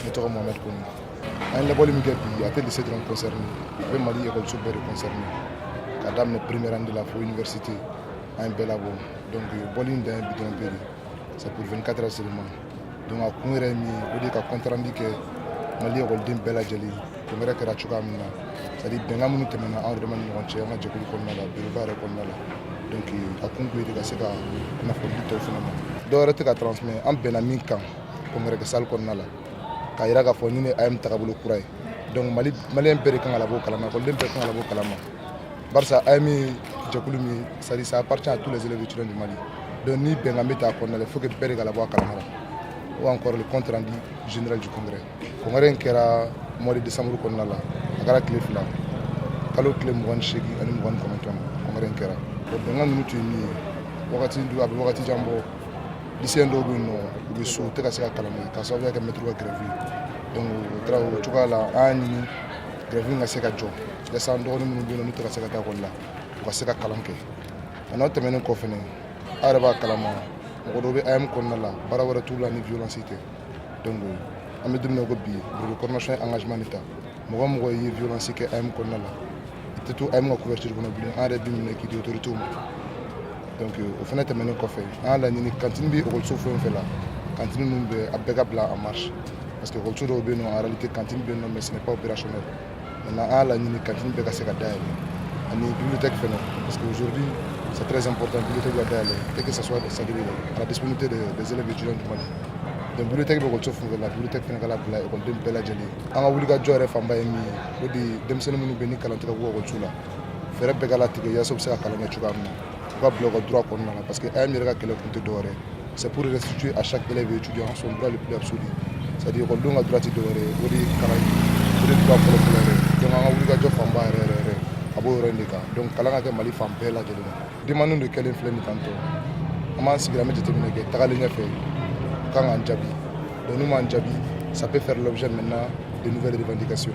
Ne tɔgɔ Mohamed Kone. An ye labɔli min kɛ bi, a tɛ lycée dɔrɔn concerné, a bɛ Mali ekɔliso bɛɛ de concerné, ka daminɛ première année de la fo université, an ye bɛɛ labɔ. Donc bɔli in dan ye bi dɔrɔn pe de, c'est pour 24 heures seulement. Donc a kun yɛrɛ ye min ye, o de ye ka compte rendu kɛ Mali ekɔliden bɛɛ lajɛlen, congrès kɛra cogoya min na, c'est à dire bɛnkan minnu tɛmɛna anw yɛrɛ ni ɲɔgɔn cɛ, an ka jɛkulu kɔnɔna la, bureau yɛrɛ kɔnɔna la. Donc a kun ye de ka se ka kunnafoni di tɔw fana ma. Dɔw wɛrɛ tɛ ka transmet, an bɛnna min kan congrès kɛ salle kɔnɔna la, k'a yira k'a fɔ ni ne AEEM tagabolo kura ye. Donc Mali malien bɛɛ de kan ka labɔ o kalama, ekɔliden bɛɛ kan ka labɔ o kalama, barisa AEEM ye jɛkulu min ye, c'est à dire ça appartient à tous les élèves étudiants du Mali. Donc ni bɛnkan bɛ ta a kɔnɔna la, il faut que bɛɛ de ka labɔ a kalama la. Ou encore le compte rendu général du congrès. Congrès in kɛra mois de décembre kɔnɔna la, a kɛra tile 2, kalo tile 28 ani 29, congrès in kɛra. O bɛnkan ninnu tun ye min ye, wagati a bɛ wagati jan bɔ, lycéen dɔw bɛ yen nɔ, u bɛ so, u tɛ ka se ka kalan kɛ k'a sababuya kɛ mɛtiriw ka grève ye. Donc o taara o cogoya la, an y'a ɲini grève in ka se ka jɔ, yasa an dɔgɔnin minnu bɛ yen nɔ, n'u tɛ ka se ka taa ekɔli la, u ka se ka kalan kɛ. A n'o tɛmɛnen kɔ fɛnɛ, aw yɛrɛ b'a kalama, mɔgɔ dɔw bɛ AEEM kɔnɔna la, baara wɛrɛ t'u la ni violence tɛ. Donc an bɛ don min na ko bi, bureau de coordination ye engagement de ta: mɔgɔ mɔgɔ ye violence kɛ AEEM kɔnɔna la, i tɛ to AEEM ka couverture kɔnɔ bilen, an yɛrɛ b'i minɛ k'i di autorités ma. Donc o fana tɛmɛnen kɔfɛ, an y'a laɲini cantine bɛ ekɔliso fɛn o fɛn la, cantine ninnu bɛɛ, a bɛɛ ka bila en marche, parce que ekɔliso dɔw bɛ yen nɔ, en réalité cantine bɛ yen nɔ, mais ce n'est pas opérationnel. Maintenant an y'a laɲini cantine bɛɛ ka se ka dayɛlɛ, ani bibliothèque fɛnɛ, parce que aujourd'hui c'est très important, bibliothèque ka dayɛlɛ et que ça soit, c'est-à-dire, à la disponibilité des élèves étudiants du Mali. Donc bibliothèque bɛ ekɔliso fɛn fɛn la, bibliothèque fɛnɛ ka labila ekɔliden bɛɛ lajɛlen. An ka wulikajɔ yɛrɛ fanba ye min ye, o de ye denmisɛnnin minnu bɛ ni kalan tɛ ka k'u ekɔliso la, fɛɛrɛ bɛɛ ka latigɛ yaasa u bɛ se ka kalan kɛ cogoya min na, u ka bila u ka droit kɔnɔna la, parce que AEEM yɛrɛ ka kɛlɛ kun tɛ dɔwɛrɛ ye, c'est pour restituer à chaque élève et étudiant son droit le plus absolu, c'est à dire ekɔlidenw ka droit tɛ dɔwɛrɛ ye, o de ye kalan ye, o de ye droit fɔlɔ fɔlɔ yɛrɛ. Donc an ka wulikajɔ fanba yɛrɛ yɛrɛ yɛrɛ, a b'o yɔrɔ in de kan. Donc kalan ka kɛ Mali fan bɛɛ lajɛlen na, demande de kɛlen filɛ nin tantɔ, an b'an sigi, an bɛ jateminɛ kɛ tagalen ɲɛfɛ, u kan k'an jaabi. Donc n'u m'an jaabi, ça peut faire l'objet maintenant de nouvelles revendications.